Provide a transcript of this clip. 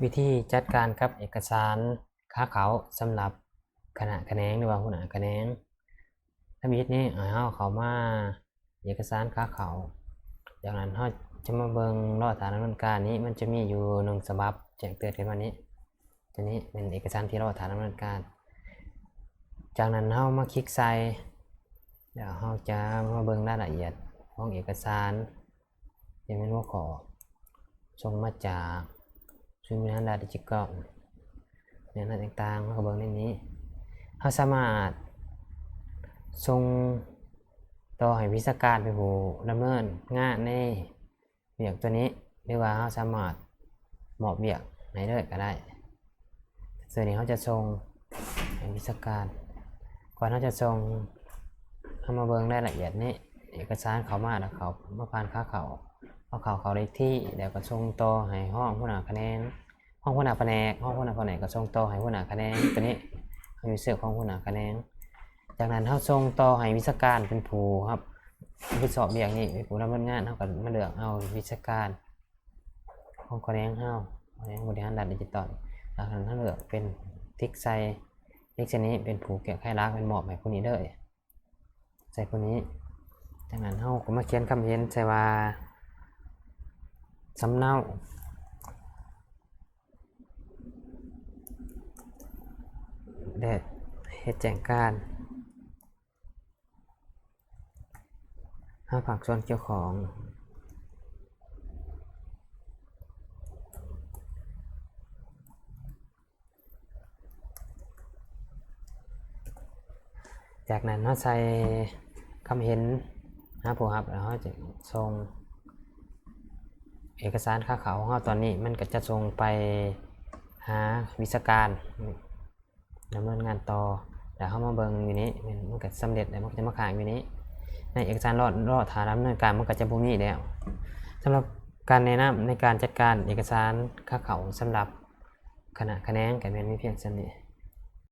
ວິທີຈັດການກັບເອກະສານຂາເຂົ້າສຳລັບຄະນະຂະແໜງ ຫຼືວ່າຫົວໜ້າຂະແໜງ. ທຳອິດນີ້ໃຫ້ເຮົາເຂົ້າມາເອກະສານຂາເຂົ້າ. ຈາກນັ້ນເຮົາຈະມາເບິ່ງລໍຖ້າດຳເນີນການນີ້ ມັນຈະມີຢູ່ໜຶ່ງສະບັບແຈ້ງເຕືອນຂຶ້ນມານີ້. ຕົວນີ້ເປັນເອກະສານທີ່ລໍຖ້າດຳເນີນການ. ຈາກນັ້ນເຮົາມາຄລິກໃສ່ ແລ້ວເຮົາຈະມາເບິ່ງລາຍລະອຽດຂອງເອກະສານ ທີ່ແມ່ນຫົວຂໍ້ ສົ່ງມາຈາກສູນບໍລິຫານລັດດິຈິຕອນ ແນວນັ້ນຕ່າງໆ ເຮົາກໍເບິ່ງໃນນີ້. ເຮົາສາມາດສົ່ງຕໍ່ໃຫ້ວິຊາການເປັນຜູ້ດຳເນີນງານໃນວຽກຕົວນີ້ ຫຼືວ່າເຮົາສາມາດມອບວຽກໃຫ້ເລີຍກໍໄດ້. ສ່ວນນີ້ເຮົາຈະສົ່ງໃຫ້ວິຊາການ. ກ່ອນເຮົາຈະສົ່ງ ເຮົາມາເບິ່ງລາຍລະອຽດນີ້ ເອກະສານເຂົ້າມາແລ້ວ ເຂົ້າມາຜ່ານຂາເຂົ້າ ເອົາເຂົ້າ ເຂົ້າເລກທີ ແລ້ວກໍສົ່ງຕໍ່ໃຫ້ຮອງຫົວໜ້າຂະແໜງ. ຮອງຫົວໜ້າພະແນກ ຮອງຫົວໜ້າພະແນກກໍສົ່ງຕໍ່ໃຫ້ຫົວໜ້າຂະແໜງ. ຕົວນີ້ເຮົາຢູ່ເຊື່ອຂອງຫົວໜ້າຂະແໜງ. ຈາກນັ້ນເຮົາສົ່ງຕໍ່ໃຫ້ວິຊາການເປັນຜູ້ຮັບຜິດຊອບວຽກນີ້ ເປັນຜູ້ດຳເນີນງານ. ເຮົາກໍມາເລືອກເອົາວິຊາການຂອງຂະແໜງເຮົາ ຂະແໜງບໍລິຫານລັດດິຈິຕອນ. ຈາກນັ້ນເຮົາເລືອກເປັນ ຕິກໃສ່ ຕິກໃສ່ນີ້ເປັນຜູ້ແກ້ໄຂຫຼັກ ແມ່ນມອບໃຫ້ຜູ້ນີ້ເລີຍ ໃສ່ຜູ້ນີ້. ຈາກນັ້ນເຮົາກໍມາຂຽນຄຳເຫັນໃສ່ວ່າ ສຳເນົາ ແລະ ເຮັດແຈ້ງການຫາພາກສ່ວນກ່ຽວຂ້ອງ. ຈາກນັ້ນເຮົາໃສ່ຄຳເຫັນຫາຜູ້ຮັບ ແລ້ວເຮົາຈະສົ່ງເອກະສານຂາເຂົ້າຂອງເຮົາ. ຕອນນີ້ມັນກໍຈະສົ່ງໄປຫາວິຊາການດຳເນີນງານຕໍ່ ແລ້ວເຮົາມາເບິ່ງຢູ່ນີ້ ມັນກໍສຳເລັດແລ້ວ ມັນກໍຈະມາຄ້າງຢູ່ນີ້. ໃນເອກະສານລໍ ລໍຖ້າດຳເນີນການ ມັນກໍຈະບໍ່ມີແລ້ວ. ສຳລັບການແນະນຳໃນການຈັດການເອກະສານຂາເຂົ້າສຳລັບຄະນະຂະແໜງ ກໍແມ່ນມີພຽງສ່ຳນີ້.